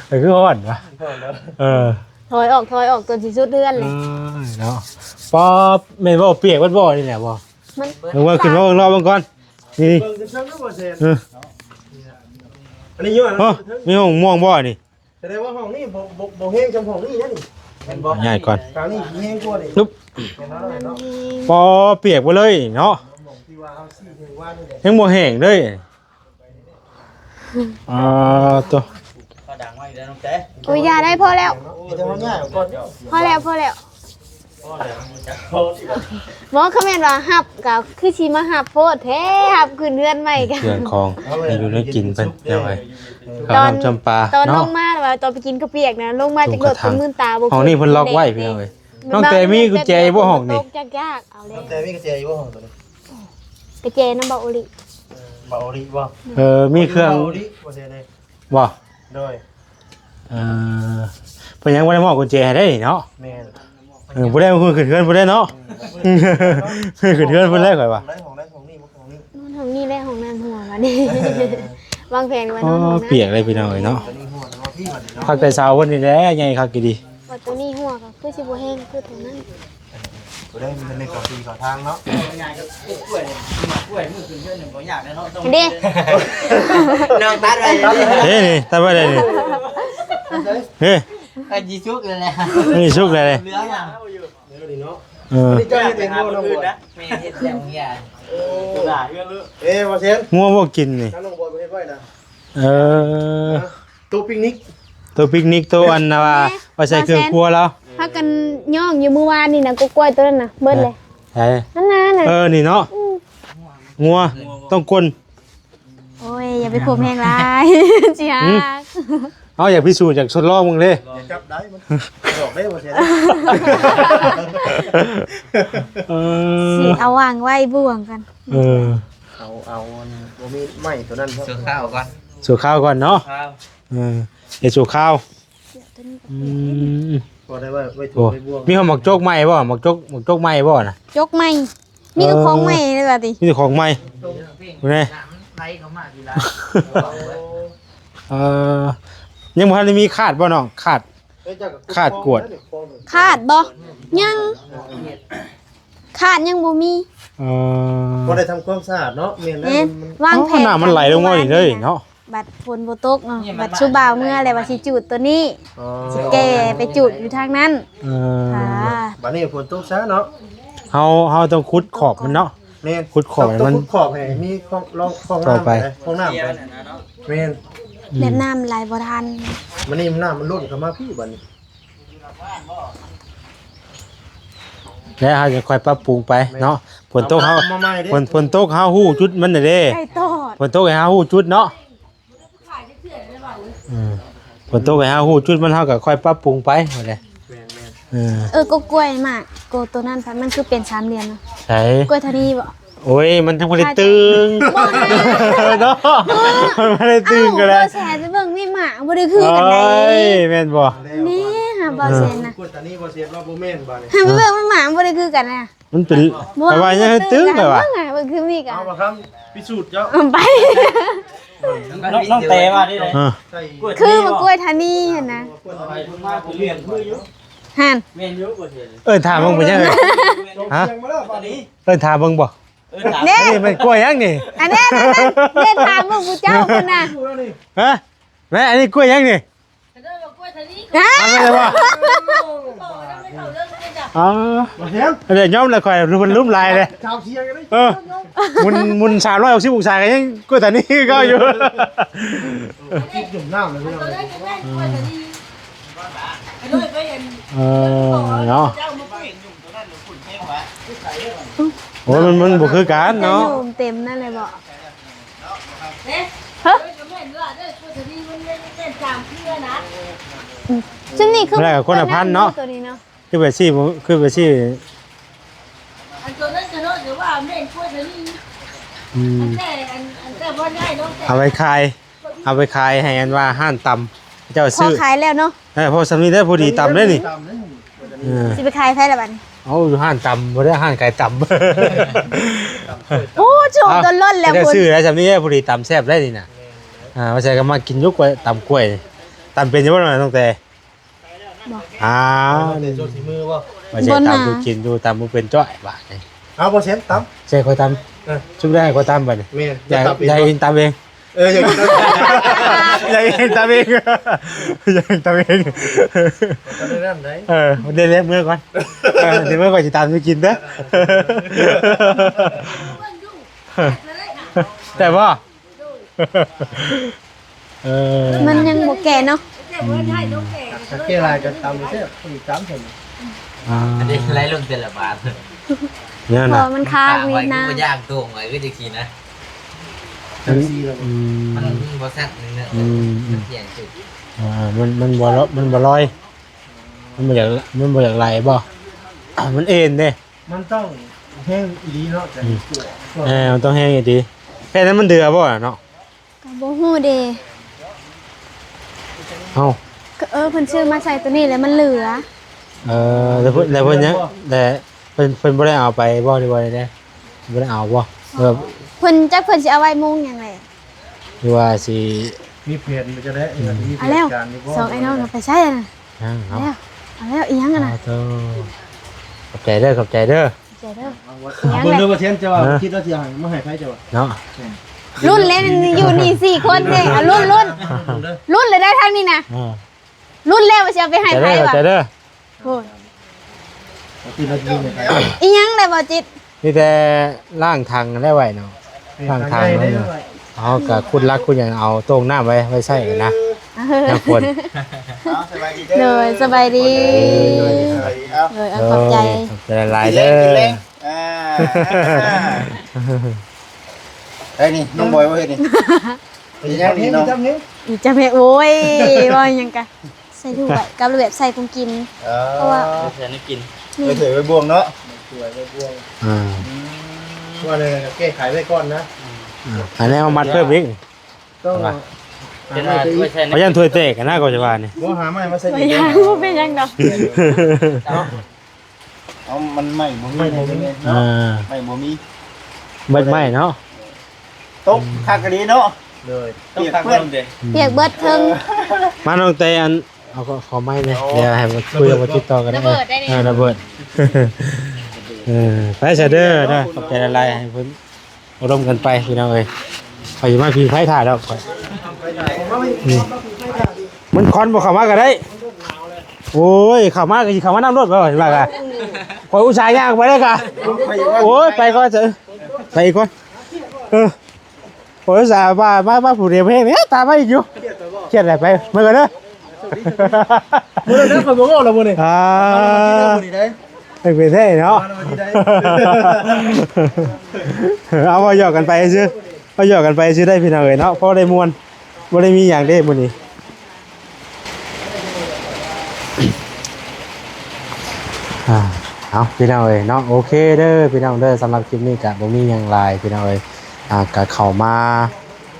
ຂ້ອຍຄືຮ້ອນວະ. ຮ້ອນແລ້ວ. ເອີ ຖອຍອອກ ຖອຍອອກ ຈົນຊິສຸດເຮືອນເລີຍ. ເອີ ເນາະ. ປາ ແມ່ນບໍ່ ປຽກເບິດບໍ່ນີ້ແຫຼະບໍ່? ມັນ ເບິ່ງ ຂຶ້ນມາເບິ່ງລອບເບິ່ງກ່ອນ. ນີ້ ເບິ່ງເທິງໆ ບໍ່ແຊນ. ເອີ ອັນນີ້ຢູ່ ຮະ ມີຫ້ອງມ່ວງບໍ່ນີ້? ແສດງວ່າຫ້ອງນີ້ບໍ່ ບໍ່ ບໍ່ແຮງສ່ຳຫ້ອງນີ້ນະນີ້ ແມ່ນບໍ່? ຍ້າຍກ່ອນ ທາງນີ້ແຮງກວ່ານີ້. ປາ ປຽກໄປເລີຍເນາະ. ຍັງບໍ່ແຫ້ງເລີຍ. ອ່າ ໂຕ ໂອ້ຍ ຢ່າໄດ້ ພໍແລ້ວ ພໍແລ້ວ ພໍແລ້ວ. ບໍ່ ຄຳແມ່ນວ່າຮັບກໍຄືຊິມາຮັບໂພດແທ້ ຮັບຂຶ້ນເຮືອນໃໝ່ກໍ ເຄື່ອງຂອງ ແນວຢູ່ແນວກິນເພິ່ນ ເຈົ້າເອີຍ. ເຂົ້ານ້ຳຈຳປາ ຕອນລົງມາວ່າຕອນໄປກິນເຂົ້າປຽກນະ ລົງມາຈາກລົດເປັນມື່ນຕາບໍ່. ຫ້ອງນີ້ເພິ່ນລັອກໄວ້ພີ່ນ້ອງເອີຍ. ນ້ອງແຕມີກຸນແຈຢູ່ບໍ່ຫ້ອງນີ້? ນ້ອງແຕມີກຸນແຈຢູ່ບໍ່ຫ້ອງໂຕນີ້? ກະແຈນຳເບົາໂອລິ. ເອີ ເບົາໂອລິບໍ່? ເອີ ມີເຄື່ອງ ເບົາໂອລິບໍ່? ໂດຍ ເອີ ເພິ່ນຍັງບໍ່ໄດ້ມອບກຸນແຈໃຫ້ເດ້ເນາະ. ແມ່ນ ເອີ ຜູ້ໃດມາເພິ່ນຂຶ້ນເຮືອນຜູ້ໃດເນາະ. ອືມ ຂຶ້ນເຮືອນເພິ່ນແລ້ວຂ້ອຍວ່າ ຫ້ອງໃດ ຫ້ອງໃດ ຫ້ອງນີ້ບໍ່? ຫ້ອງນີ້ ນອນຫ້ອງນີ້ແຫຼະ ຫ້ອງນັ້ນຫົວບາດນີ້. ເອີ ວາງແຜນໄວ້ນອນຫ້ອງນັ້ນ. ປຽກເລີຍພີ່ນ້ອງເອີຍເນາະ. ພັກແຕ່ເຊົ້າພຸ້ນນີ້ແຫຼະ ໃຫຍ່ຄັກອີ່ຫຼີ. ວ່າໂຕນີ້ຫົວກໍຄືຊິບໍ່ແຮງຄືໂຕນັ້ນ. ບໍ່ໄດ້ ມັນເປັນເຂົ້າທີ່ເຂົ້າທາງເນາະ. ເດ້ ນ້ອງຕັດໄວ້ເດ້ ເດ້ນີ້ ຕັດໄວ້ໄດ້ນີ້. ເດ້ ອັນນີ້ສຸກແລ້ວແຫຼະ ອັນນີ້ສຸກແລ້ວເດ້. ເຫຼືອຫຍັງ? ເອີ ເຈົ້າເຮັດເອງບໍ່ ນ້ອງບອຍ? ແມ່ເຮັດແລ້ວເຮືອ. ເອີ ວ່າແຊນ ງົວບໍ່ກິນນີ້ ນ້ອງບອຍບໍ່ເຮັດໄວ້ນະ. ເອີ ໂຕປິກນິກ ໂຕປິກນິກ ໂຕອັນນ່າວ່າ ແມ່ ໄວ້ໃສ່ເຄື່ອງຄົວລາວ. ພາກັນຍ້ອງຢູ່ມື້ວານນີ້ນະ ກົກກ້ວຍໂຕນັ້ນນະ ເບິດເລີຍ. ໃສ? ນັ້ນນະ ນັ້ນນະ. ເອີ ນີ້ເນາະ. ອືມ ງົວ ຕ້ອງກົ້ນ. ໂອ້ຍ ຢ່າໄປໂຄມແຮງຫຼາຍ ຊິຫັກ. ເອົາ ຢາກພິສູດ ຢາກທົດລອງເບິ່ງເດ້. ຢ່າຈັບໄດ້ ມັນດອກເດ້ ບໍ່ເສຍ. ເອີ ຊິເອົາວາງໄວ້ບ່ວງກັນ. ເອີ ເອົາ ເອົາອັນ ບໍ່ມີໄມ້ໂຕນັ້ນ ຊົ່ວຄາວກ່ອນ ຊົ່ວຄາວກ່ອນເນາະ. ເອີ ເຮັດຊົ່ວຄາວ. ອືມ ພໍໄດ້ໄວ້ ໄວ້ຖົງໄວ້ບ່ວງ. ມີຫອມໝາກຈົກໃໝ່ບໍ່? ໝາກຈົກ ໝາກຈົກໃໝ່ບໍ່ນະ? ຈົກໃໝ່ ມີແຕ່ຂອງໃໝ່ເລີຍວ່າຕິ. ມີແຕ່ຂອງໃໝ່ ເອີ ຍັງບໍ່ທັນໄດ້ມີຄາດບໍ່ນ້ອງ? ຄາດ ຄາດກວດ ຄາດບໍ່? ຍັງ ຄາດຍັງບໍ່ມີ. ເອີ ບໍ່ໄດ້ທຳຄວາມສະອາດເນາະ. ແມ່ນແລ້ວ ແມ່ນ ມັນ ວາງແຜນ ອໍ ນ້ຳມັນໄຫຼລົງມານີ້ເລີຍເນາະ. ບັດຝົນບໍ່ຕົກເນາະ ບັດຊຸບ່າວເມືອແລ້ວວ່າຊິຈູດໂຕນີ້. ອໍ ຊິແກ່ໄປຈູດຢູ່ທາງນັ້ນ. ເອີ ອ່າ ບັດນີ້ຝົນຕົກຊະເນາະ. ເຮົາ ເຮົາຕ້ອງຂຸດຂອບມັນເນາະ. ແມ່ນ ຂຸດຂອບໃຫ້ມັນ ຕ້ອງ ຕ້ອງຂຸດຂອບໃຫ້ມີຂອງ ຮ່ອງ ຮ່ອງນ້ຳ ຕໍ່ໄປ ຮ່ອງນ້ຳໄປ. ແມ່ນ ອືມ ແບບນ້ຳໄຫຼບໍ່ທັນ. ບັດນີ້ນ້ຳມັນລົ້ນເຂົ້າມາພີ້ບັດນີ້. ແລ້ວເຮົາຈະຄ່ອຍປັບປຸງໄປເນາະ. ແມ່ນ ຝົນຕົກເຮົາ ເອົາມາໃໝ່ເດ້. ຝົນ ຝົນຕົກເຮົາຮູ້ຈຸດມັນເດ້. ໄກ່ຕອດ ຝົນຕົກໃຫ້ເຮົາຮູ້ຈຸດເນາະ. ອືມ ຝົນຕົກໃຫ້ເຮົາຮູ້ຈຸດມັນ ເຮົາກໍຄ່ອຍປັບປຸງໄປ ວ່າແຫຼະ. ແມ່ນໆ ເອີ ເອີ ກໍກ້ວຍໝາກ ກໍໂຕນັ້ນ ມັນຄືເປັນສາມຫຼ່ຽມເນາະ. ໃສ? ກ້ວຍທານີບໍ? ໂອ້ຍ ມັນຍັງບໍ່ໄດ້ຕຶງ ບໍ່ໄດ້ ເນາະ ມັນບໍ່ໄດ້ຕຶງກໍໄດ້. ເອົ້າ ບໍ່ແຊນ ໄປເບິ່ງມີໝາກ ບໍ່ໄດ້ຄືກັນໃດ. ໂອ້ຍ ແມ່ນບໍ່? ນີ້ຫາບໍ່ແຊນນະ ເອີ ກ້ວຍທານີບໍ່ແຊນວ່າບໍ່ແມ່ນບາດນີ້. ຫາໄປເບິ່ງມີໝາກ ບໍ່ໄດ້ຄືກັນນະ. ມັນເປັນ ບໍ່ ແປວ່າຍັງໃຫ້ຕຶງ ແປວ່າ ເບິ່ງ ເບິ່ງຄືມີກັນ. ເອົາ ບໍ່ທຳພິສູດເຈົ້າ ໄປ. ນ້ອງ ນ້ອງແຕວ່າໄດ້ເລີຍ ເອີ ຄືໝາກກ້ວຍທານີຫັ້ນນະ ມາຄືເລື່ອງຄືຢູ່ ຫັ້ນ ແມ່ນຢູ່ບໍ່ເທື່ອ ເອີ້ນຖາມເບິ່ງເປັນຫຍັງ ຮະ ເອີ້ນຖາມເບິ່ງບໍ່ ເອີ້ນຖາມ ເດ້ ອັນນີ້ແມ່ນກ້ວຍຫຍັງນີ້ ອັນນີ້ ອັນນັ້ນ ເດ້ ຖາມເບິ່ງຜູ້ເຈົ້າພຸ້ນນະ ຮະ ແມ່ ອັນນີ້ກ້ວຍຫຍັງນີ້ ຮະ ເອົາແມ່ນບໍ່ ອໍ ບໍ່ເຫັນ ດຽວຍອມແລ້ວ ຂ້ອຍ ເພິ່ນລຸ່ມຫຼາຍເດ້ ຊາວເຊຍກັນເດ້ ເອີ ໝຸນ ໝຸນສາມຮ້ອຍຫົກສິບອົງສາກໍຍັງກວດຕານີ້ຄືເກົ່າຢູ່ ຄິດຫຍຸ້ມນ້ຳເລີຍ ເອີ ເນາະ ໂອ້ຍ ມັນ ມັນບໍ່ຄືກັນເນາະ ເຕັມນັ້ນເລີຍບໍ່ ຮະ ອືມ ຊຸມນີ້ຄື ມັນກໍຄົນລະພັນເນາະ ຕົວນີ້ເນາະ ຄືແບບຊີ້ ຄືແບບຊີ້ ອັນຕົວນັ້ນກໍເນາະ ແຕ່ວ່າແມ່ນກວດອັນນີ້ ອືມ ອັນແຕ່ ອັນ ອັນແຕ່ບໍ່ໄດ້ເນາະ ເອົາໄປຂາຍ ເອົາໄປຂາຍໃຫ້ອັນວ່າຮ້ານຕຳ ເຂົາເຈົ້າຊື້ ພໍຂາຍແລ້ວເນາະ ເອີ ພໍສ່ຳນີ້ໄດ້ ພໍດີຕຳເດ້ນີ້ ເອີ ຊິໄປຂາຍໃຜລະບັດນີ້ ເອົາຢູ່ຮ້ານຕຳ ບໍ່ໄດ້ຮ້ານຂາຍຕຳ ໂອ້ ໂຈກ ເອົາ ຕົວລົ້ນແລ້ວ ເຂົາເຈົ້າຊື້ໄດ້ສ່ຳນີ້ ພໍດີຕຳແຊບໄດ້ນີ້ນະ ອ່າ ວ່າໃສ່ກໍມາກິນຢູ່ກ້ວຍ ຕຳກ້ວຍ ຕຳເປັນຢູ່ບໍ່ນ້ອງແຕ ບໍ່ ອ່າ ເດໂຊສີມືບໍ່ ວ່າຊິຕຳ ບໍ່ນາ ບໍ່ກິນຢູ່ ຕຳບໍ່ເປັນຈ້ອຍບາດນີ້ ເອົາ ບໍ່ເຊັນຕຳ ໃສ່ຂ້ອຍຕຳ ເອີ ຊຸມໄດ້ຂ້ອຍຕຳບາດນີ້ ແມ່ນ ຢາກ ຢາກກິນຕຳເອງ ເອີ ຢາກກິນຕຳເອງ ຢາກກິນຕຳເອງ ຢາກກິນຕຳເອງ ຕຳໃນນັ້ນໄດ ເອີ ເດ ເດ ເມືອກ່ອນ ເອີ ເດ ເມືອກ່ອນຊິຕຳໃຫ້ກິນເດີ ແຊບບໍ່? ເອີ ມັນຍັງບໍ່ແກ່ເນາະ ອືມ ແກ່ຫຼາຍກໍຕຳແຊບ ອີກສາມເທື່ອ ອ່າ ອັນນີ້ໄລ່ລົງແຕ່ລະບາດ ແນວນະ ເພາະມັນຄາວິນນາ ບໍ່ຍ່າງຕົງໄວ້ຄືຈັງຊີ້ນະ ມັນ ອືມ ມັນບໍ່ຊັດເນື້ອ ອືມ ມັນທ່ຽງສຸດ ອ່າ ມັນ ມັນບໍ່ ມັນບໍ່ລອຍ ມັນບໍ່ຢາກ ມັນບໍ່ຢາກໄຫຼບໍ່ ມັນເອັນເດ້ ມັນຕ້ອງແຮງອີ່ຫຼີເນາະ ຈະ ອືມ ເອີ ມັນຕ້ອງແຮງອີ່ຫຼີ ແຄ່ນັ້ນມັນເດືອບໍ່ລະເນາະ ກໍບໍ່ຮູ້ເດ ເອົ້າ ກໍ ເອີ ເພິ່ນຊື້ມາໃສ່ຕົວນີ້ແລ້ວມັນເຫຼືອ ເອີ ແລ້ວເພິ່ນ ແລ້ວເພິ່ນຍັງ ແຕ່ເພິ່ນ ເພິ່ນບໍ່ໄດ້ເອົາໄປບໍ່ ຫຼືວ່າໃດ ບໍ່ໄດ້ເອົາບໍ່ ເອີ ເພິ່ນ ຈັກເພິ່ນຊິເອົາໄວ້ມຸງຫຍັງແຫຼະ ຫຼືວ່າຊິ ມີແຜນໄປຈັ່ງໃດ ອືມ ອາດຈະມີແຜນການຢູ່ບໍ່ ສອງໄອ້ນ້ອງນະໄປໃສນະ ຍັງເນາະ ເອົາແລ້ວ ເອົາແລ້ວ ອີ່ຫຍັງຫັ້ນນະ ອ່າ ໂທ້ ຂອບໃຈເດີ ຂອບໃຈເດີ ໃຈເດີ ເອົາເບິ່ງເດີວ່າແຊນເຈົ້າວ່າ ຄິດວ່າຊິໃຫ້ມາໃຫ້ໃຜເຈົ້າວ່າ ເນາະ ແມ່ນ ລຸ້ນແລ້ວ ຢູ່ນີ້ສີ່ຄົນເດ້ ເອົາລຸ້ນ ລຸ້ນ ລຸ້ນເລີຍໄດ໋ທາງນີ້ນະ ເອີ ລຸ້ນແລ້ວວ່າຊິເອົາໄປໃຫ້ໃຜວ່າ ໃຈເດີ ໂອ້ຍ ທີ່ລະຍິງເລີຍ ອີ່ຫຍັງແຫຼະບໍ່ຈິດ ມີແຕ່ລ້າງຖັງຫັ້ນແຫຼະໄວ້ເນາະ ນີ້ ລ້າງຖັງ ຖັງໃຫຍ່ເດ້ ເນາະ ເຮົາກໍຂຸດຫຼັກຂຸດຫຍັງ ເອົາໂຕ່ງນ້ຳໄວ້ ໄວ້ໃຊ້ນະ ເອີ ຍາມຝົນ ເອົາ ສະບາຍດີເດີ ໂດຍ ສະບາຍດີ ເອີ ເອົາ ໂດຍ ເອົາ ຂອບໃຈ ໂດຍ ຂອບໃຈຫຼາຍໆເດີ ກິນແລງ ອ່າ ໄດ້ນີ້ ນ້ອງບອຍບໍ່ເຮັດນີ້ ເຮັດຫຍັງນີ້ເນາະ ອີ່ຈຳແຮງ ໂອ້ຍ ເວົ້າຫຍັງກະ ໃສ່ຖ້ວຍ ກັບລະບຽບໃສ່ຂອງກິນ ເອີ ເພາະວ່າ ໃສ່ໃນກິນ ນີ້ ໃສ່ຖ້ວຍໄວ້ບ່ວງເນາະ ຖ້ວຍໄວ້ບ່ວງ ອ່າ ອືມ ວ່າແນວໃດກໍແກ້ໄຂໄວ້ກ່ອນນະ ອ່າ ອັນນີ້ເອົາມັດເພີ່ມອີກ ຕ້ອງ ເອົາ ເອົາໄວ້ໃສ່ ເອົາຢ້ານຖ້ວຍແຕກນະ ກໍຈະວ່ານີ້ ບໍ່ຫາໄມ້ມາໃສ່ອີກ ບໍ່ເປັນຫຍັງດອກ ເນາະ ເອົາ ມັນໄມ້ບໍ່ມີ ໄມ້ບໍ່ມີ ເນາະ ອ່າ ໄມ້ບໍ່ມີ ເບິດໄມ້ເນາະ ຕົກຄັກອີ່ຫຼີເນາະ ໂດຍ ຕົກຄັກເນາະ ປຽກເບິດເທິງ ມານ້ອງແຕ ອັນ ເອົາ ຂໍ ຂໍໄມ້ແດ່ ໂອ້ ດຽວໃຫ້ມັນຄຸຍກັບຕິດຕໍ່ກັນ ລະເບີດໄດ້ນີ້ ເອີ ລະເບີດ ເອີ ໄປຊະເດີ ເດີ ຂອບໃຈຫຼາຍໆ ໃຫ້ເພິ່ນ ອົບຮົມກັນໄປພີ່ນ້ອງເອີຍ ຂ້ອຍຊິມາຜິງໄຟຖ້າດອກຂ້ອຍ ອືມ ມັນຄວັນບໍ່ເຂົ້າມາກໍໄດ້ ໂອ້ຍ ເຂົ້າມາກໍຊິເຂົ້າມານຳໂລດ ວ່າວ່າກະ ຂ້ອຍອຸດສ່າຍ່າງໄປແລ້ວກະ ໂອ້ຍ ໄປກ່ອນເດີ ໄປກ່ອນ ເອີ ໂອ້ຍ ອຸດສ່າວ່າມາ ມາຜູ້ດຽວແຮງນີ້ ຕາມມາອີກຢູ່ ຄຽດແຫຼະ ໄປ ເມືອກ່ອນເດີ ມື້ນັ້ນຂ້ອຍບໍ່ເວົ້າແລ້ວມື້ນີ້ ອ່າ ເປັນແທ້ເນາະ ເອົາ ເວົ້າຫຍອກກັນໄປຊື່ ເວົ້າຫຍອກກັນໄປຊື່ໄດ໋ພີ່ນ້ອງເອີຍເນາະ ພໍໄດ້ມ່ວນ ບໍ່ໄດ້ມີຫຍັງເດ້ມື້ນີ້ ອ່າ ເອົາ ພີ່ນ້ອງເອີຍເນາະ ໂອເຄເດີພີ່ນ້ອງເດີ ສຳລັບຄລິບນີ້ກະບໍ່ມີຫຍັງຫຼາຍພີ່ນ້ອງເອີຍ ອ່າ ກະເຂົ້າມາ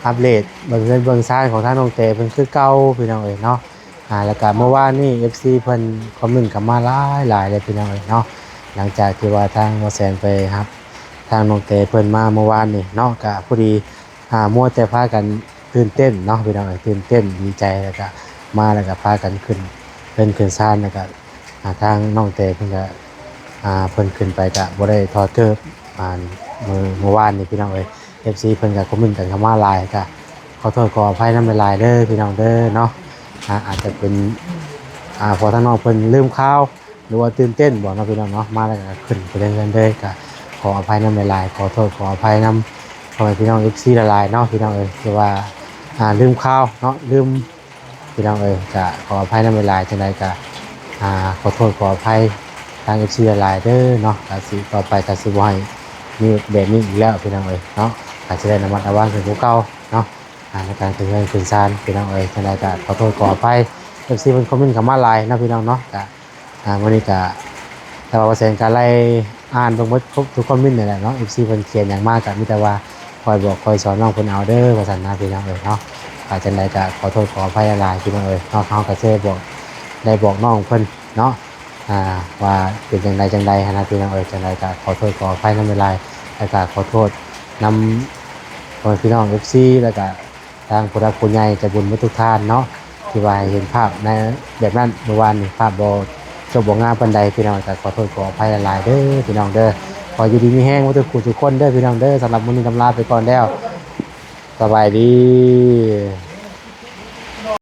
ອັບເດດເບິ່ງເຮືອນເບິ່ງຊານຂອງທາງນ້ອງແຕເພິ່ນຄືເກົ່າພີ່ນ້ອງເອີຍເນາະ ອ່າ ແລ້ວກະເມື່ອວານນີ້ ເອັຟຊີ ເພິ່ນຄອມເມັນເຂົ້າມາຫຼາຍໆເລີຍພີ່ນ້ອງເອີຍເນາະ ຫຼັງຈາກທີ່ວ່າທາງໝໍແສນໄປຮັບທາງນ້ອງແຕເພິ່ນມາເມື່ອວານນີ້ເນາະ ກະພໍດີ ອ່າ ມົວແຕ່ພາກັນ ຕື່ນເຕັ້ນເນາະພີ່ນ້ອງເອີຍ ຕື່ນເຕັ້ນດີໃຈ ແລ້ວກະມາ ແລ້ວກະພາກັນຂຶ້ນເຮືອນຂຶ້ນຊານ ແລ້ວກະ ອ່າ ທາງນ້ອງແຕເພິ່ນກະ ອ່າ ເພິ່ນຂຶ້ນໄປກະບໍ່ໄດ້ຖອດເກີບ ອ່າ ມື້ ມື້ວານນີ້ພີ່ນ້ອງເອີຍ ເອັຟຊີເພິ່ນກະຄອມເມັນກັນເຂົ້າມາຫຼາຍ ກະຂໍໂທດຂໍອະໄພນຳຫຼາຍໆເດີພີ່ນ້ອງເດີເນາະ ອ່າ ອາດຈະເປັນ ອ່າ ເພາະທາງນ້ອງເພິ່ນລືມຂ່າວ ຫຼືວ່າຕື່ນເຕັ້ນບໍເນາະພີ່ນ້ອງເນາະ ມາແລ້ວກະຂຶ້ນໄປເທິງເຮືອນເລີຍ ກະຂໍອະໄພນຳຫຼາຍໆ ຂໍໂທດຂໍອະໄພນຳພໍ່ແມ່ພີ່ນ້ອງເອັຟຊີຫຼາຍໆເນາະພີ່ນ້ອງເອີຍ ທີ່ວ່າ ອ່າ ລືມຂ່າວເນາະ ລືມ ພີ່ນ້ອງເອີຍ ກະຂໍອະໄພນຳຫຼາຍໆ ຈັ່ງໃດກະ ອ່າ ຂໍໂທດຂໍອະໄພທາງເອັຟຊີຫຼາຍໆເດີເນາະ ກະຊິຕໍ່ໄປກະຊິບໍ່ໃຫ້ມີແບບນີ້ອີກແລ້ວພີ່ນ້ອງເອີຍເນາະ ກະຊິໄດ້ລະມັດລະວັງຂຶ້ນກວ່າເກົ່າເນາະ ອ່າ ໃນການຂຶ້ນເຮືອນຂຶ້ນຊານພີ່ນ້ອງເອີຍ ຈັ່ງໃດກະຂໍໂທດຂໍອະໄພ ເອັຟຊີເພິ່ນຄອມເມັນເຂົ້າມາຫຼາຍເນາະພີ່ນ້ອງເນາະ ກະ ອ່າ ມື້ນີ້ກະ ແຕ່ວ່າບໍ່ແສນກະໄລ່ອ່ານເບິ່ງໝົດທຸກຄອມເມັນນີ້ແຫຼະເນາະ ເອັຟຊີເພິ່ນຂຽນຫຍັງມາກະມີແຕ່ວ່າຄອຍບອກຄອຍສອນນ້ອງເພິ່ນເອົາເດີວ່າຊັ້ນນະພີ່ນ້ອງເອີຍເນາະ ກະຈັ່ງໃດກະຂໍໂທດຂໍອະໄພຫຼາຍໆພີ່ນ້ອງເອີຍເນາະ ເຮົາກະຊິໄດ້ບອກ ໄດ້ບອກນ້ອງເພິ່ນເນາະ ອ່າ ວ່າເປັນຈັ່ງໃດຈັ່ງໃດຫັ້ນນະພີ່ນ້ອງເອີຍ ຈັ່ງໃດກະຂໍໂທດຂໍອະໄພນຳຫຼາຍໆ ແລ້ວກະຂໍໂທດນຳພໍ່ແມ່ພີ່ນ້ອງເອັຟຊີ ແລ້ວກະ ທາງຜູ້ຫຼັກຜູ້ໃຫຍ່ໃຈບຸນໝົດທຸກທ່ານເນາະ ທີ່ວ່າໃຫ້ເຫັນພາບໃນແບບນັ້ນ ມື້ວານນີ້ພາບບໍ່ຈົບບໍ່ງາມປານໃດພີ່ນ້ອງ ກະຂໍໂທດຂໍອະໄພຫຼາຍໆເດີພີ່ນ້ອງເດີ ຂໍຢູ່ດີມີແຮງໝົດທຸກຜູ້ທຸກຄົນເດີພີ່ນ້ອງເດີ ສຳລັບມື້ນີ້ລຳລາໄປກ່ອນແລ້ວ ສະບາຍດີ.